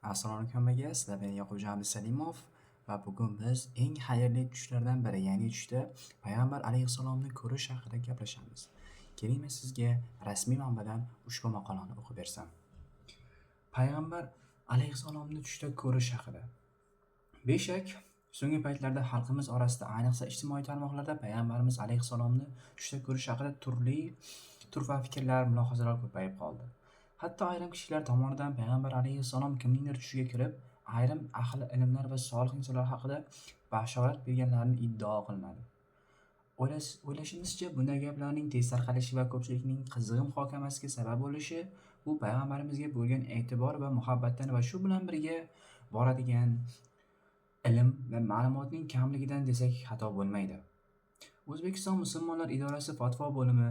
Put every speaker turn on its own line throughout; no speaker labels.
Assalomu alaykum hammaga, sizlar bilan Yoqubjon Abdusalimov va bugun biz eng xayrli tushlardan biri, ya'ni tushda payg'ambar alayhissalomni ko'rish haqida gaplashamiz. Keling, men sizga rasmiy manbadan ushbu maqolani o'qib bersam. Payg'ambar alayhissalomni tushda ko'rish haqida. Beshak, so'nggi paytlarda xalqimiz orasida, ayniqsa ijtimoiy tarmoqlarda payg'ambarimiz alayhissalomni tushda ko'rish haqida turli turfa fikrlar, mulohazalar ko'payib qoldi. Hatto ayrim kishilar tomonidan payg'ambar alayhissalom kimningdir tushiga kirib, ayrim ahli ilmlar va solih insonlar haqida bashorat berganlarini iddao qilinadi. O'ylashimizcha, bunday gaplarning tez tarqalishi va ko'pchilikning qizg'in muhokamasiga sabab bo'lishi bu payg'ambarimizga bo'lgan e'tibor va muhabbatdan va shu bilan birga boradigan ilm va ma'lumotning kamligidan desak xato bo'lmaydi. O'zbekiston musulmonlar idorasi fatvo bo'limi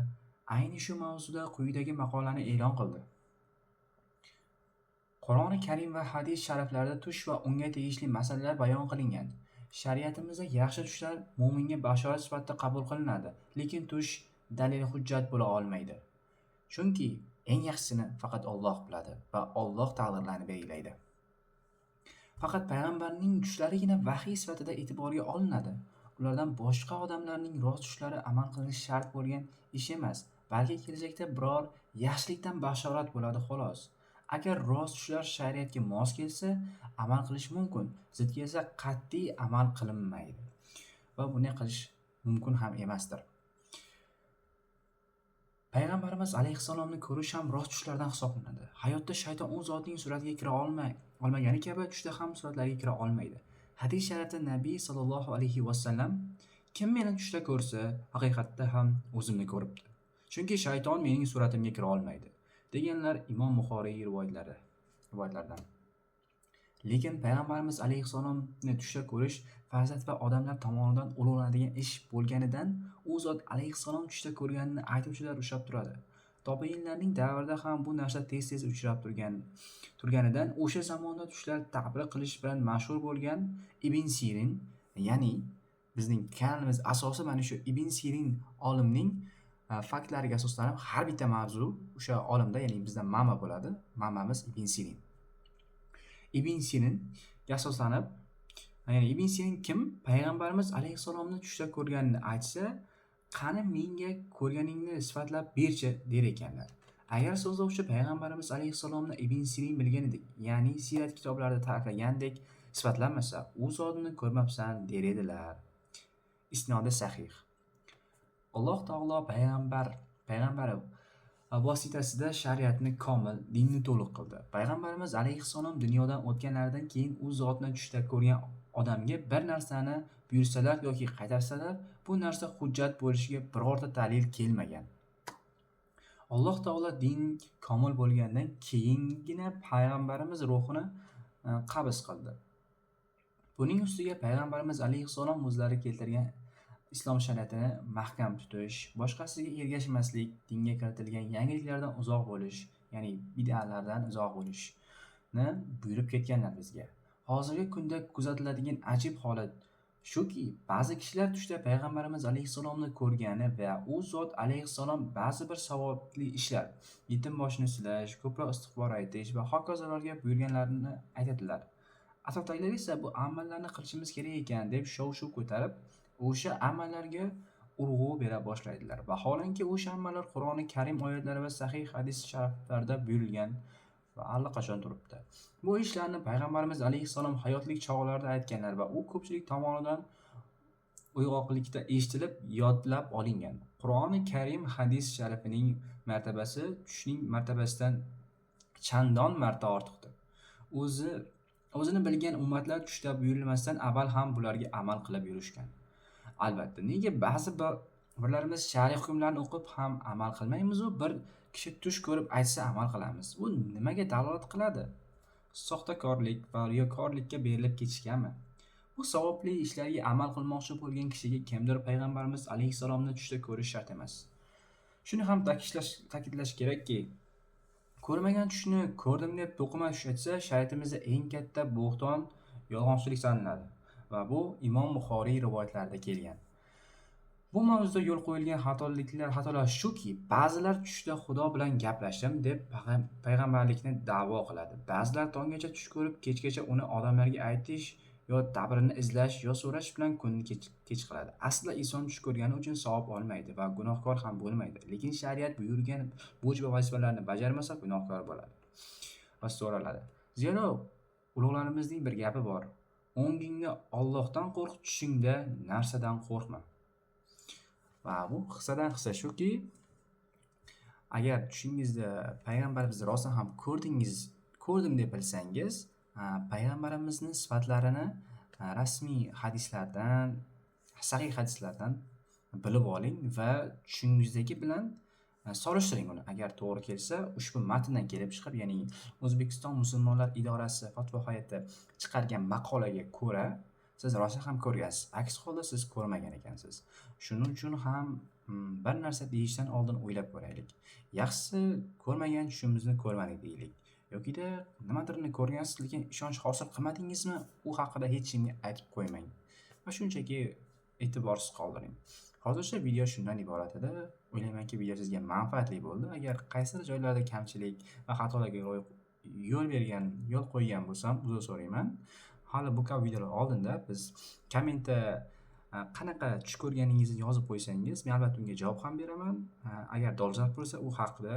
ayni shu mavzuda quyidagi maqolani e'lon qildi. Qur'oni Karim va hadis shariflarida tush va unga tegishli masalalar bayon qilingan. Shariatimizda yaxshi tushlar mo'minga bashorat sifatida qabul qilinadi, lekin tush dalil hujjat bo'la olmaydi. Chunki eng yaxshisini faqat Alloh biladi va Alloh taqdirlarni belgilaydi. Faqat payg'ambarning tushlarigina vahiy sifatida e'tiborga olinadi. Ulardan boshqa odamlarning rost tushlari amal qilinishi shart bo'lgan ish emas, balki kelajakda biror yaxshilikdan bashorat bo'ladi xolos. Agar rost tushlar shariatga mos kelsa, amal qilish mumkin, zid kelsa qat'iy amal qilinmaydi va bunday qilish mumkin ham emasdir. Payg'ambarimiz alayhissalomni ko'rish ham rost tushlardan hisoblanadi. Hayotda shayton u zotning suratiga kira olmagani kabi tushda ham suratlariga kira olmaydi. Hadis sharifda Nabiy sallallohu alayhi vasallam: "Kim meni tushda ko'rsa, haqiqatda ham o'zimni ko'ribdi. Chunki shayton mening suratimga kira olmaydi", deganlar Imom Buxoriy rivoyatlaridan. Lekin payg'ambarimiz alayhissalomni tushda ko'rish fazilat va odamlar tomonidan ulug'lanadigan ish bo'lganidan u zot alayhissalom tushda ko'rganini aytuvchilar ushlab turadi. Tobiinlarning davrida ham bu narsa tez-tez uchrab turganidan o'sha zamonda tushlar ta'bir qilish bilan mashhur bo'lgan Ibn Sirin, ya'ni bizning kanalimiz asosi mana shu Ibn Sirin olimning faktlariga asoslanib har bitta mavzu o'sha olimda, ya'ni bizda manba bo'ladi. Manbamiz Ibn Sirin. Ibn Siringa asoslanib, ya'ni Ibn Sirin kim? Payg'ambarimiz alayhissalomni tushda ko'rganini aytsa, qani menga ko'rganingni sifatlab berchi der ekanlar. Agar so'zlovchi payg'ambarimiz alayhissalomni Ibn Sirin bilganidek, ya'ni siyrat kitoblarida ta'riflagandek sifatlamasa, u zotni ko'rmabsan der edilar. Isnodi sahih. Alloh taolo payg'ambari vositasida shariatni komil, dinni to'liq qildi. Payg'ambarimiz alayhissalom dunyodan o'tganlaridan keyin u zotni tushda ko'rgan odamga bir narsani buyursalar yoki qaytarsalar, bu narsa hujjat bo'lishiga birorta dalil kelmagan. Alloh taolo din komil bo'lgandan keyingina payg'ambarimiz ruhini qabz qildi. Buning ustiga payg'ambarimiz alayhissalom o'zlari keltirgan islom shariatini mahkam tutish, boshqasiga ergashmaslik, dinga kiritilgan yangiliklardan uzoq bo'lish, ya'ni bid'alardan uzoq bo'lishni buyurib ketganlar bizga. Hozirgi kunda kuzatiladigan ajib holat shuki, ba'zi kishilar tushda payg'ambarimiz alayhissalomni ko'rgani va u zot alayhissalom ba'zi bir savobli ishlar, yetim boshini silash, ko'proq istig'for aytish va hokazolarga buyurganlarini aytadilar. Atrofdagilar esa bu amallarni qilishimiz kerak ekan deb shov-shuv ko'tarib, o'sha amallarga urg'u bera boshlaydilar. Vaholanki o'sha amallar Qur'oni Karim oyatlari va sahih hadis shariflarda buyurilgan va allaqachon turibdi. Bu ishlarni payg'ambarimiz alayhissalom hayotlik chog'larida aytganlar va u ko'pchilik tomonidan uyg'oqlikda eshitilib, yodlab olingan. Qur'oni Karim hadis sharifining martabasi tushning martabasidan chandon marta ortiqdir. O'zini bilgan ummatlar tushda buyurilmasdan avval ham bularga amal qilib yurishgan. Albatta, nega ba'zi birlarimiz shariy hukmlarni o'qib ham amal qilmaymiz-u, bir kishi tush ko'rib aytsa amal qilamiz. Bu nimaga dalolat qiladi? Soxtakorlik va riyokorlikka berilib ketishgami? Bu savobli ishlarga amal qilmoqchi bo'lgan kishiga kimdir payg'ambarimiz alayhissalomni tushda ko'rish shart emas. Shuni ham ta'kidlash kerakki, ko'rmagan tushni ko'rdim deb to'qima tush aytsa, shariatimizda eng katta bo'xton yolg'onchilik sanaladi va bu Imom Buxoriy rivoyatlarida kelgan. Bu mavzuda yo'l qo'yilgan xatolar shuki, ba'zilar tushda Xudo bilan gaplashdim deb payg'ambarlikni da'vo qiladi. Ba'zilar tonggacha tush ko'rib, kechgacha uni odamlarga aytish yo ta'birini izlash yo so'rash bilan kunni kech qiladi. Aslida inson tush ko'rgani uchun savob olmaydi va gunohkor ham bo'lmaydi. Lekin shariat buyurgan burch va vazifalarni bajarmasa gunohkor bo'ladi va so'raladi. Zero ulug'larimizning bir gapi bor: o'ngingda Allohdan qo'rq, tushingda narsadan qo'rqma. Va bu hissadan hissa shuki, agar tushingizda payg'ambarimizni rostdan ham ko'rdim deb bilsangiz, payg'ambarimizni sifatlarini rasmiy hadislardan, sahih hadislardan bilib oling va tushingizdagi bilan solishtiring uni. Agar to'g'ri kelsa, ushbu matndan kelib chiqib, ya'ni O'zbekiston musulmonlar idorasi fatvo hay'ati chiqargan maqolaga ko'ra siz rostdan ham ko'rgansiz. Aks holda siz ko'rmagan ekansiz. Shuning uchun ham bir narsa deyishdan oldin o'ylab ko'raylik. Yaxshisi ko'rmagan tushimizni ko'rmadik deylik. Yokida nimadirni ko'rgansiz, lekin ishonch hosil qilmadingizmi, u haqida hech kimga aytib qo'ymang va shunchaki e'tiborsiz qoldiring. Hozircha video shundan iborat edi. O'ylaymanki, video sizga manfaatli bo'ldi. Agar qaysidir joylarda kamchilik va xatolarga yo'l qo'ygan bo'lsam, uzr so'rayman. Hali bu kabi videolar oldinda biz kommentda qanaqa tush ko'rganingizni yozib qo'ysangiz, men albatta unga javob ham beraman. Agar dolzarb bo'lsa, u haqida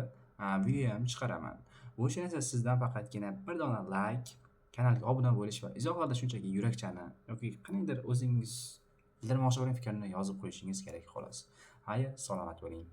video ham chiqaraman. Bu uchun esa sizdan faqatgina bir dona like, kanalga obuna bo'lish va izohlarda shunchaki yurakchani yoki qandaydir o'zingiz bildirmoqchi bo'lgan fikrni yozib qo'yishingiz kerak xolos. Xayr, salomat bo'ling.